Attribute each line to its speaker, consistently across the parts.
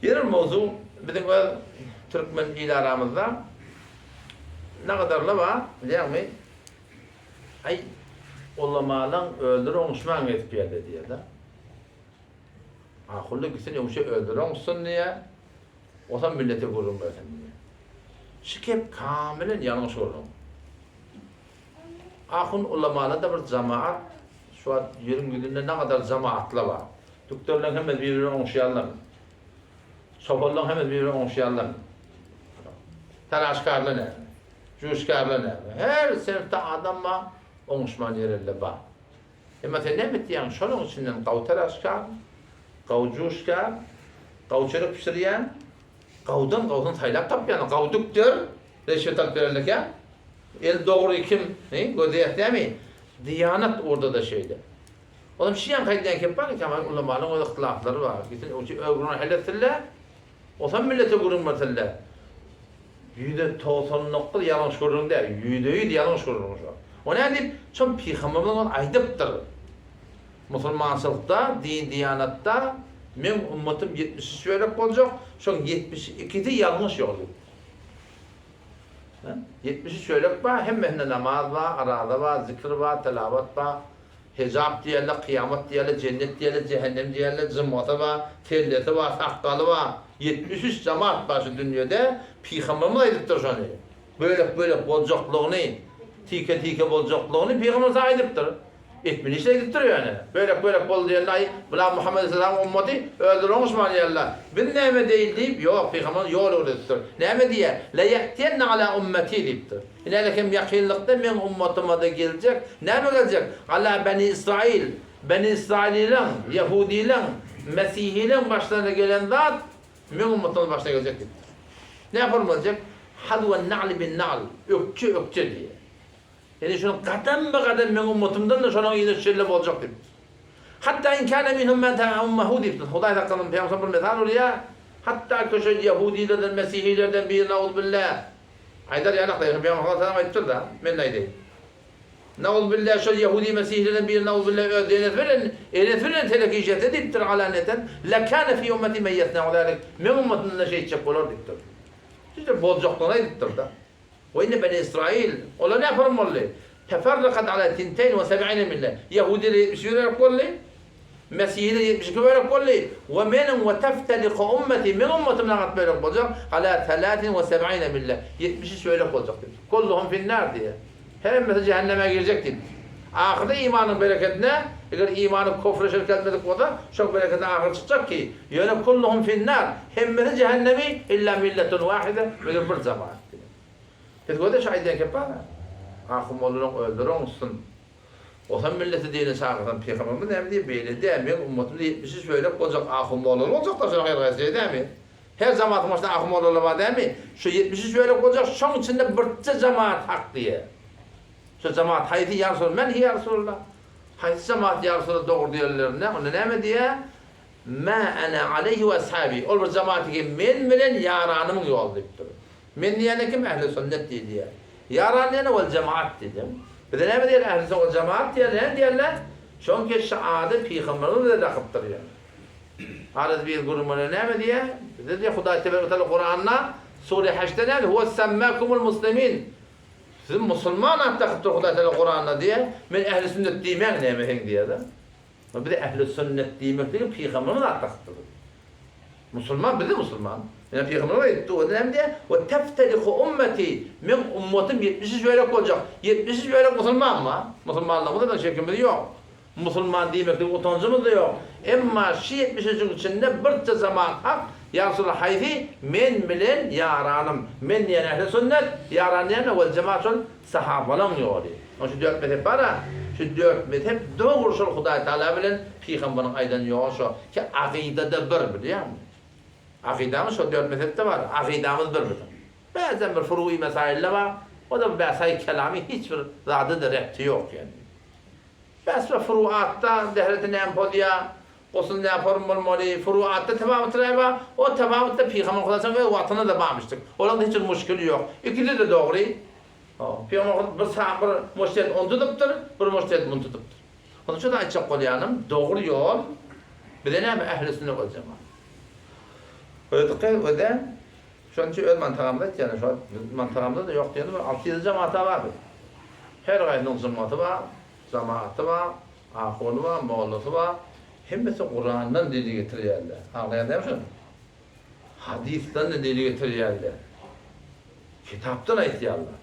Speaker 1: Ýene bir mowzuk, biziň öz türkmen il aramyzda nagadarlar bar, bilýäňmi? Aý, ulamalaň özleri oňuşman gezip ýerde diýýär-de. Ahunly gitsin öňşe özleri oňuşsyn diýýär. Osam millete gürrüň bersin diýýär. Şu gep kamilen ýalňyş gürrüň. Ahun ulamalar-da bir jamaat, şu wagt ýeriň ýüzünde nagadar jamaatlar bar. Dükderleň hemmesi bir-birine oňuşýarlarmy? Çopanlaň hemmesi bir-birine oňuşýarlarmy? Taraşkarlar näme? Juşkarlar näme? Her sinfde adam bar, oňuşman ýerelde bar. Emma sen näme etýäň? Şonuň içinden gawy taraşkar, gawy juşkar, gawy çörek bişirýän, gawudan gawusyny saýlap tapýan, gawy dükder, reşwet alyp berenlikä, el dogry kim, gözleýäs dämi? Diýanat ugurda-da şeýle. Olam şiýaň haýdýan kep bar eken, ulamalaryň öz yhtylaplary bar. Gitsin öňçe öz gürrüňini hal etsinler, osam millete gürrüň bersinler. 99% ýalňyş gürrüň däl, 100% ýalňyş gürrüň şo. O näme diýip, şol pygamberimiz ony aýdypdyr. Musulmançylykda, din-diýanatda meň ummatym 73 bölek boljak, şoň 72-si ýalňyş ýol diýip. 73 bölek bar, hemmesinde namaz bar, araza bar, zikr bar, tilawat bar. Hejap diýerler, kyýamat diýerler, jennet diýerler, jähennem diýerler, jymmasy bar, sellesi bar, sakgaly bar. 73 jamaat bar şu dünýede, Pygamberimiz aýdypdyr şony. Bölek-bölek boljaklygyny, tike-tike boljaklygyny Pygamberimiz aýdypdyr. Etmeli işler aýdypdyr ýöne. Bölek-bölek boldy diýende, aý, bular Muhammet aleyhisselamyň ummaty, özleri oňuşman diýerler. Biz näme deýin diýip, ýok, Pygamberimiz ýol öwredipdir. Näme diýýär? La ýe'tiýenne ala ummeti diýipdir. Ine hem ýakynlykda meň ummatymada geljek, näme geljek? Ala beni Israil, beni Israilileň, ýehudileň, mesihileň başlaryna gelen zat meň ummatymyň başyna geljek diýipdir. Näme form geljek? Hazwen na'li bin na'l, ökje ökje diýýär. Ýani şuny gadam-ba-gadam meň ummatymdan-da şolaň yzyna düşenler boljak diýipdir. Hatda in kâne minhum men ta'a ummehu diýipdir. Hudaý saklasyn, Pygamberimiz bir mysal urýar, Hatda köşe ýehudilerden, mesihilerden biri nauzubilla, Aýdar ýalak da, Pygamber sallallahu aýdypdyr-da, men-de aýdaýyn. Nauzubilla şol ýehudi mesihlerden biri nauzubilla öz enesi bilen, enesi bilen telek iş etse diýipdir alaneten, lekâne fî ümmeti men ýesna'u zâlik, meň ümmetymdan-da şeýtjek bolar diýipdir. Şeýdip boljakdygyny aýdypdyr-da. We inne beni Israil, olar näme form boldy? Teferrakat ala tinteýn we seb'ine mille, ýehudiler 71 bölek boldy, Mesihiler 72 bölek boldy, we meniň we tefteriku ummeti, meň ummatym nagat bölek boljak, ala telatin we seb'ine mille, 73 bölek boljak diýipdir. Kulluhum finnar diýýär. Hemmesi jähenneme girjek diýipdir. Ahyrda imanyň berekedine, eger imany kufre şirk etmedik bolsa, şoň berekedine ahyr çykjak ki, ýöne kulluhum finnar, hemmesi jähennemi, illa milletun wahide, meger bir jemaat diýýär. Siz göze şu aýdýan kep bar-a. Ahun mollalaryň özleri oňuşsyn. Otam milleti dine çagyrsam pygamberimiz näme diýýär beýle däl meň ummatymda 73 bölek boljak ahun mollalar boljaklar şonuň her haýsy dämi her jamatyň başynda ahun mollalar bar dämi şu 73 bölek boljak şoň içinde birje jamaat hak diýýär şu jamaat haýsy ýa Resulallah men hi ýa Resulallah haýsy jamaat ýa Resulallah dogry diýenlerinde onda näme diýýär ma ana aleýhi we ashabi ol bir jamaat ki men bilen ýaranymyň ýoly diýipdir Men diýýäne kim ähli sünnet diýilýär. Ýaran diýene wal jemaat diýilýär. Bize näme diýýär ähli sünnet wal jemaat diýýär näme diýýärler? Şoň keşşi ady pygamberimiz bize dakypdyr ýa. Araz bir gürrüň berende näme diýýär? Bize diýýär Hudaý tebaraka taala Kuranda sure Haçda näme huwe semmakumul muslimin. Sizi musulman at dakypdyr Hudaý taala Kuranda diýýär. Men ähli sünnet diýmäň näme seň diýýär-de. Bize ähli sünnet diýmekligi pygamberimiz at dakypdyr. Musulman bizi musulman. Ýa pygamberimiz aýtdy, o näme diýýär? We tefteriku ummeti, meň ummatym 73 bölek boljak. 73 bölek musulmanmy? Musulmanlygymyzda da şekimiz ýok. Musulman diýmeklik utanjymyz da ýok. Emma şu 73-iň içinde birçe zaman hak, ýa Resulallah haýsy? Men bilen ýaranym. Men diýen ähli sünnet, ýaran diýen wel jemaat şol sahabalaň ýoly. Onuň şu dört mezhep bar-a, şu dört mezhep dogry şol Hudaý Taala bilen pygamberiň aýdan ýoly şo. Ki akydada bir, bilýäňmi? Akydamyz şol dört mezhepde bar, akydamyz bir biziň. Bäzem bir furugy mesailde bar, o-da bir bäsaý kelamy hiç bir zada-da rebti ýok ýani. Bäs bir furuatda dehreti näme pozýa, gusl näme form bolmaly, furuatda tefawutraý bar, o tefawutda pygamber Hudaýa öz wagtynda-da barmyşdyk. Olaryň hiç bir muşkili ýok. Ikisi-de dogry. Pygamber bir sa bir mujtehid ony tutypdyr, bir mujtehid muny tutypdyr. Onuň üçin aýtjak bolýanym, dogry ýol bize näme ähli sünnet wal jemaat. Özi özä şonuň üçin öz mantagamyzy aýtýan, şo mantagamyzda-da ýok diýende bir 6-ýedi jamaat-a bar biz. Her gaýsynyň jymmasy bar, jamaaty bar, ahuny bar, mollasy bar. Hemmesi Kurandan delil getirýärler. Aňlaýan dälmi şony? Hadysdan-da delil getirýärler. Kitapdan aýtýarlar.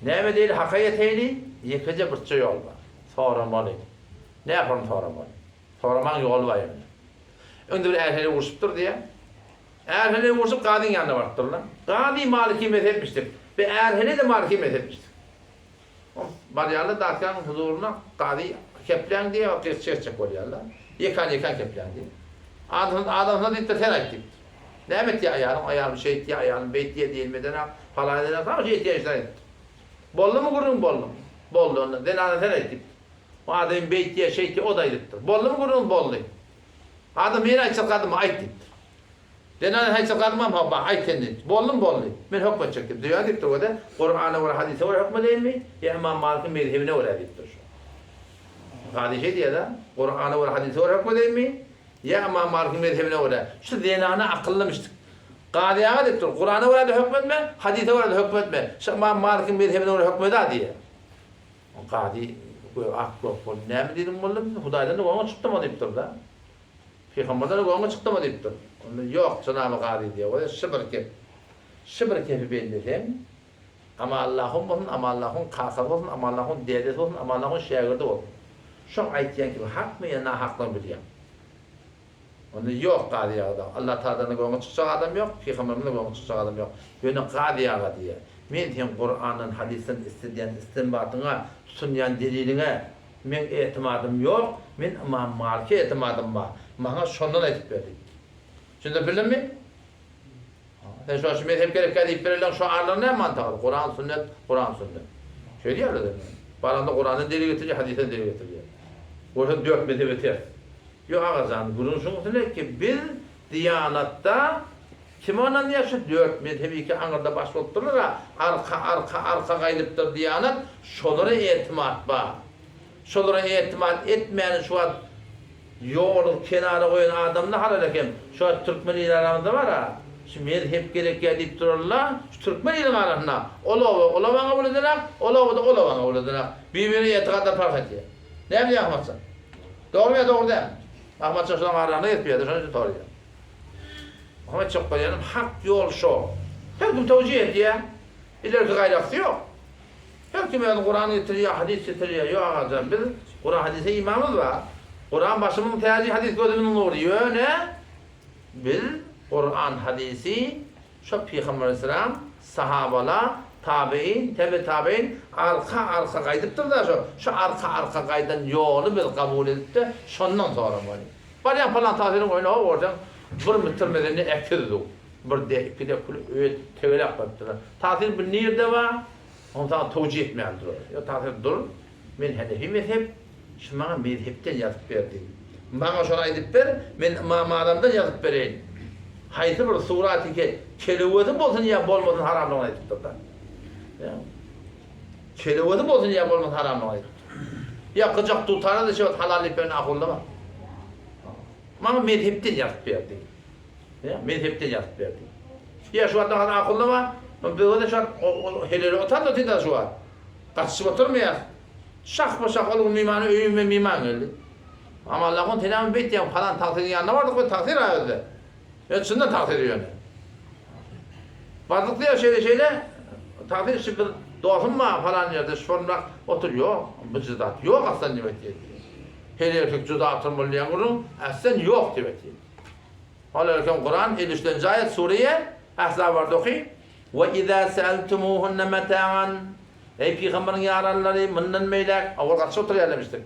Speaker 1: Näme edeýli, haka ýeteýli? Ýekeje birçe ýol bar. Soramaly. Nähili soramaly? Soramaň ýoly bar ýöne. Öňde bir är-heleý urşupdyr diýýär. Är-heleý urşup gazyň ýanyna barypdyrlar. Gazy maliki mezhepmişdik. Be är-heleý-de maliki mezhepmişdik. Barýarlar datganyň huzuryna, gazy kepläň diýýär, gyz çekjek bolýarlar. Ýekan-ýekan kepläň diýýär. Adamsyna, adamsyna diýipdir, sen aýt diýipdir. Näme etýär aýalyň, aýalym şeýtýär, aýalym beýtýär diýilmeden-ä, falan eden-ä, tamam şeýtýär işler aýdypdyr. Boldumy gürrüň, boldumy? Boldy onda, zenana sen aýt diýipdir. O adam beýtýär, şeýtýär, o-da aýdypdyr. Boldumy gürrüň, boldy. Adam men aýtjak zadymy aýt diýipdir. Zenan aýtjak zadymam hawa, aýt sen diýipdir. Boldumy, boldy. Men hökm etjek diýipdir. Dünýä diýipdir o-da, Kurana görä, hadysa görä hökm edeýinmi, ýa Ymam Malykyň mezhebine görä diýipdir şu. Kazy şeý diýýär-de, Kurana görä, hadysa görä hökm edeýinmi, ýa Ymam Malykyň mezhebine görä. Şu zenana akyllymyşdyk. Kazy aga diýipdir, Kurana görä-de hökm etme, hadysa görä-de hökm etme. Şu Ymam Malykyň mezhebine görä hökm ed-a diýýär. Kazy göýä ak-gök boldy. Näme diýdiň mollum? Hudaýdan-da goňa çykdym-a diýipdir-de. Pygamberden-de goňa çykdym-a diýipdir. Onda ýok, jenaby kazy diýýär. Oýa şy bir gep. Şy bir gepi belleseň, Amallahun bolsun, Amallahun kakasy bolsun, Amallahun dädesi bolsun, Amallahun şägirdi bolsun. Şoň aýtýan kibi hakmy ýa nahaklygyny bilýäň. Onda ýok Gazy aga-da. Allah Tagaladan göňe çykjak adam ýok, Pygamberimiz-de göňe çykjak adam ýok. Ýöne Gazy aga diýýär, Men seň Kurandan, hadysdan isledýän istinbatyňa, tutunýan deliliňe meň etimadym ýok, men Ymam Malike etimadym bar. Maňa şondan aýdyp ber diýipdir. Düşündirip bildimmi? Sen şo şu mezhep gerekkä diýip bereliň şo arlygy näme mantagydy? Kuran sünnet, Kuran sünnet. Şeý diýýärler indi. Baranda Kurandan delil getirýär, hadysdan delil getirýär. Görseň dört mezhebe ters. Ýok agajan, gürrüň şuň üstünde ki biz diýanatda kime ynanýas şu dört mezhep iki aňyrda baş bolup durlar-a, arka arka arka gaýdypdyr diýanat, şolara etimat bar. Şolara etimat etmäni şu wagt ýoly kenara goýan adamda halal eken. Şu wagt türkmen ili aramyzda bar-a, şu mezhep gerekýä diýip durarlar, şu türkmen iliň arasynda ol oba ol obaň kabul edenak, ol oba-da ol obaň kabul edenak. Bir-birine etigatlar parh edýär. Näme diýýäň Ahmatjan? Dogrymy ýa dogry dälmi? Ahmatjan şolaň aralarynda gezip ýördi, şonuň üçin soraýar. Muhammet çok bolýanym hak ýol şo. Her kim towjih edýär. Ilerki gaýraksy ýok. Her kim öz Kuran getirýär, hadys getirýär. Ýok agajan, biz Kuran hadysa imanymyz bar. Kuran başymyzyň täji, hadys gözümiziň nury. Ýöne biz Kuran hadysy şo Pygamber aleyhisselam, sahabalar, tabein, tebe tabein arka arka gaýdypdyr-da şo. Şo arka arka gaýdan ýoly biz kabul edip-de şondan soramaly. Barýaň palan tazynyň öýüne ho görseň bir metr mezende ekiz dur. Bir de, iki de kül öýe tegelek goýupdyrlar. Tazyr bu nirde bar? Ony saňa towjih etmäge durar. Ýok Tazyr dur, men henefi mezhep, şu maňa mezhepden ýazyp ber diý. Maňa şony aýdyp ber, men Ymam Azamdan ýazyp bereýin. Haýsy bir suraty ke kelewesi bolsun ýa bolmasyn haramlygyny aýdypdyr-da. Ýa. Kelewesi bolsun ýa bolmasyn haramlygyny aýdypdyr. Ýa gyjak dutara-da şeýle halal diýip beren ahunda bar. Maňa mezhepden ýazyp ber diý. Ýa mezhepden ýazyp ber diý. Ýa şu wagt maňa ahunda bar. Biz şu wagt heleli otan da şu wagt. Gaçyşyp oturmaýas. Şahba-şah ol gün mimany öýüme miman geldi. Aman Allahym sen näme beýtýäň falan tagsyryň ýanyna bardyk we tagsyr a özde. Ýa çyndan tagsyr ýöne. Bardyk diýýär şeýle şeýle tagsyr şu bir dostum bar falan ýerde şonrak otur ýok bu jydat ýok aslan diýip aýtýar. Her erkek juda oturmaly diýen gürrüň aslan ýok diýip aýtýar. Ol erken Kuran 53-nji aýat sure Ahzab bardy oky. Wa iza sa'altumuhunna mata'an Eý pygamberiň ýaranlary mundan beýläk owal gaçyp oturýar demişdik.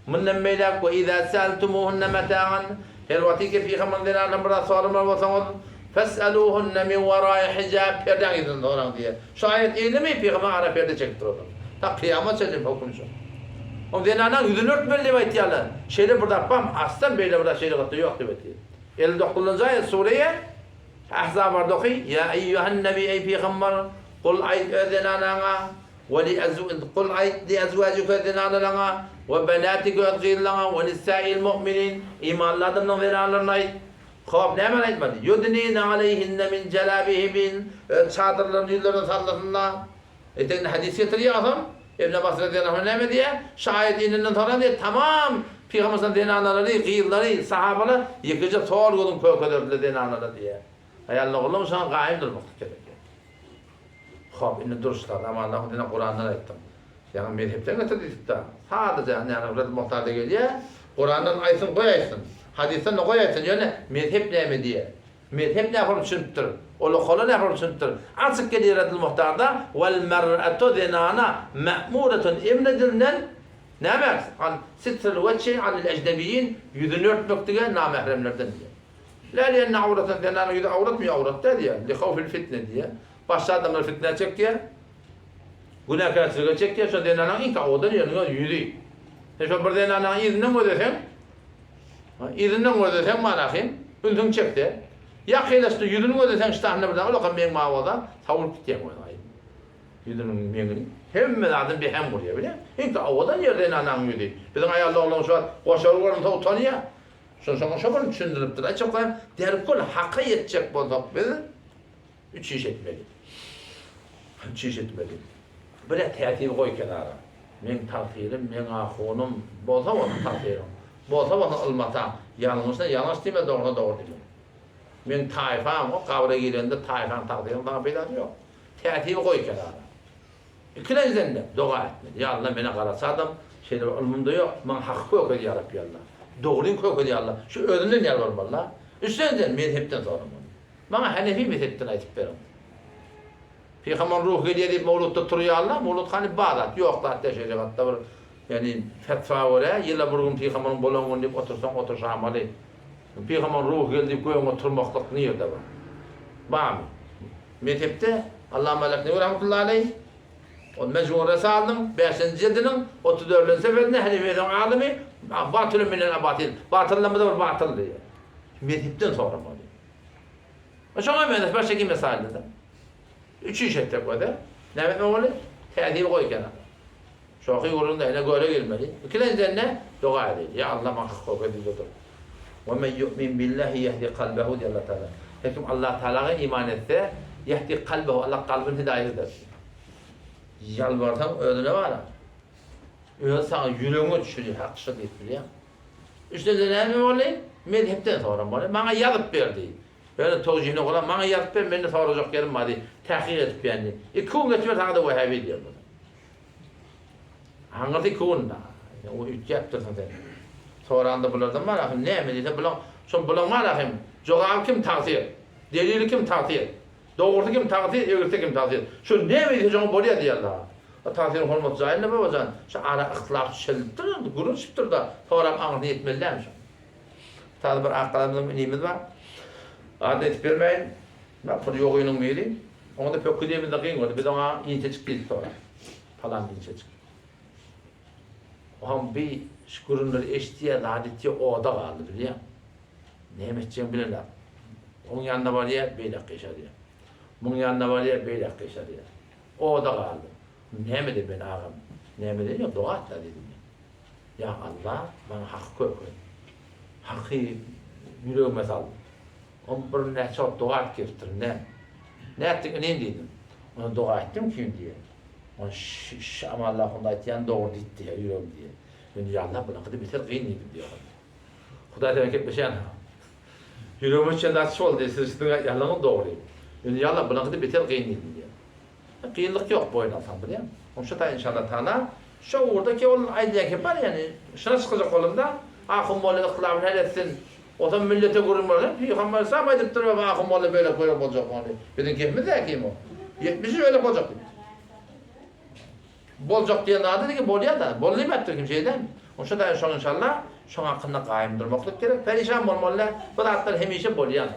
Speaker 1: Mundan beýläk we izâ se'eltumûhunne metâ'an her wagty ki pygamberiň zenanlaryndan bir zat soramaly bolsaňyz fes'elûhunne min werâi hijâb perdäň yzyndan soraň diýýär. Şu aýat indimi pygamber ara perde çekip durandyr. Ta kyýamat çenli höküm şu. Oň zenanaň ýüzüni örtmeli diýip aýtýarlar. Şeýle bir zat barmy? Aslan beýle bir zat şerigatda ýok diýip aýtýar. 59-njy aýat sure Ahzab barda oky, Ýa eýýuhan nebi eý pygamber, kul aýt öz zenanaňa, we li kul aýt li ezwajike öz zenanalaňa, we benatike öz gyzlaňa, we nisa'il mu'minin imanly adamlaryň zenanlaryna aýt. Hop, nämäni aýtmady? Ýudnine aleýhinne min jelabihibin, öz çadyrlaryny ýüzlerine sallasynlar. Eteginde hadys getirýär onsoň, Ibn Abbas razyýallahu anh näme diýýär? Şu aýat inenden soňra diýýär, tamam Pygamberimiziň zenanalary, gyzlary, sahabalar ýekeje sor gözüň kökezerdiler zenanala diýýär. Aýal-ogullar şoňa gaýym durmaklyk gerek. Hop, indi duruşlar, amanlar diýen Kurandan aýtdym. Ýaňy mezhepden getir diýdik-dä. Sadaja näme Redd Muhtarda gelýär. Kurandan aýtsyn, goý aýtsyn. Hadysdan-da goý aýtsyn, ýöne mezhep näme diýýär? Mezhep nähili düşünipdir? Ol okala nähili düşünipdir? Açyk gelýär Reddül Muhtarda, Wal mer'atu zenana ma'muratun emredilnen näme? An sitril wejhi anil ejnebiýin ýüzüni örtmeklige namähremlerden diýýär. La li'enne awratan zenanyň ýüzi awratmy? Awrat däl diýýär. Li hawfil fitne diýýär. Başga adamlar fitnä çekýär. Günäkärçilige çekýär. Şo zenanyň iň owadan ýeriniň özi ýüzi. Sen şo bir zenanyň yzyndan gözleseň, yzyndan gözleseň manahym, ünsüňi çekse, ýakynlaşdy ýüzüni gözleseň ştahynda bir zat ulakam meň mawy bolsa, sowulyp gitýäň özüň. Ýüzüniň meňini hemme zadyny behem gurýar bilýäň. Iň owadan ýeri zenanaň ýüzi. Biziň aýal doglan şu wagt goşary görünse utanýar. Şoň şoňa şo bir düşündiripdir. Aýtjak bolýan, derkol haka ýetjek bolsak biz üç iş etmeli. Üç iş etmeli. Bir-ä täsir goý kenara. Meň tagsyrim, meň ahunym, bolsa bolsun tagsyryň. Bolsa bolsun ylmataň. Ýalňyşyna ýalňyş diýme, dogrusyna dogry diýme. Meň taýfam, o gabra girende taýfaň tagsyryň saňa peýdasy ýok. Täsiri goý kenara. Ikilenjden-de doga etmeli. Ýa Alla menä garaçy adam, şeýle bir ylmym-da ýok, maňa haky kökez ýa Rabbi Alla. Dogryňy kökez ýa Alla. Şu özünden ýalbarmaly-da. Üçlenjiden mezhepden soramaly. Maňa Hanefi mezhepden aýdyp beriň. Pygamber ruhy gelýär diýip mowlutda turýarlar, mowlut hany bar zat, ýok zat däl şerigatda bir ýagny fetwa görä ýyla bir gün pygamberiň bolan güni diýip otursaň oturşamaly. Pygamber ruhy geldi diýip göýüňe turmaklyk nirde bar? Barmy? Mezhepde Allama Leknewi rahmetullahi aleýh ol Mejmu Resalynyň bäşinji jildiniň 34-nji sefesinde Hanefi mezhebiniň alymy batylun minel abatil, batyldan-da bir batyl diýýär. Mezhepden soramaly. Şoňa meňzeş başga kime saýlady? Üç iş etjek bolsa, näme etmeli bolýar? Täsir goý kenara. Şohy gürrüňde ene göre girmeli. Ikilenjiden-de doga edeli. Ýa Allah maňa hak köp edil otur. We men yu'min billahi yehdi kalbehu diýýär Allah Taala. Her kim Allah Taalaga iman etse, yehdi kalbehu Allah kalbyny hidaýat eder. Ýalbarsaň özüne barar. Özi saňa ýüregiňe düşürýär, hak şu diýip bilýäň. Üçünjiden näme boldy? Mezhepden soramaly. Maňa ýazyp berdi. Ýöne towjihini olam maňa ýazyp ber, mende sorajak ýerim bar diý. Tahkyk edip ýandy. Iki gün geçiber saňa-da wähäbi diýer bu. Aňyrsy iki gün. O üýtgäpdirsiň sen. Soranda bulardan bar ahym näme diýse bulaň şo bulaň bar ahym jogaby kim tagsyr? Delili kim tagsyr? Dogrusy kim tagsyr, egrisi kim tagsyr? Şo näme diýse şoňa bolýar diýerler. O tagsyryň hormaty jaýynda babajan. Şo ara yhtylaf düşelipdir, gürrüň düşüpdir-de, sorap aňyrsyna ýetmeli dälmi şoň? Tazy bir akgalamyzyň inimiz bar. Adyny aýdyp bermäýin. Bir ýogynyň biri. Oňa-da pökgi diýemizde kyn gördi. Biz oňa inçejik diýdik soňra. Palan inçejik. Oňam bir şu gürrüňleri eşitýär, zat etýär, oda galdy bilýäň. Näme etjegini bilenok. Oň ýanyna barýar, beýläk gyşarýar. Muň ýanyna barýar, beýläk gyşarýar. Oda galdy. Näme edeýin men agam? Näme edeýin ýok, doga et-dä diýdim men. Ýa Alla, maňa haky köket. Haky ýüregime sal. Ol bir näçe wagt doga edip gelipdir. Nä? Nätdiň inim diýdim. Onda doga etdim kim diýýär. Onda şş Amanly ahund aýtýan dogry diýip diýýär ýüregim diýýär. Men ýa Alla bunaky-da beter gyn diýdim diýýär. Hudaý bilen gepleşýän. Ýüregime düşen zat şol diýýär. Siz siziň aýtýanlaryňyz dogry. Ýöne ýa Alla bunaky-da beter gyn diýdim diýýär. Kynlyk ýok boýun alsaň bilýäň. Oň şu taý inşallah taala şo ugurda ki ol aýdýan ki bar ýani şuna çykajak bolanda ahun molla yhtylabyny hal etsin. Osam millete gürrüň bersin. Pygamber aleyhisselam aýdypdyr we ahun molla bölek bölek boljak ony. Biziň kepimiz däl kim o. 73 bölek boljak diýipdir. Boljak diýen zady diňe bolýar da. Boldy diýmändir kim şeýdämi? Oň şu taý şoň inşallah şoň hakynda gaýym durmaklyk gerek. Perişan bolmaly däl. Bu zatlar hemişe bolýan.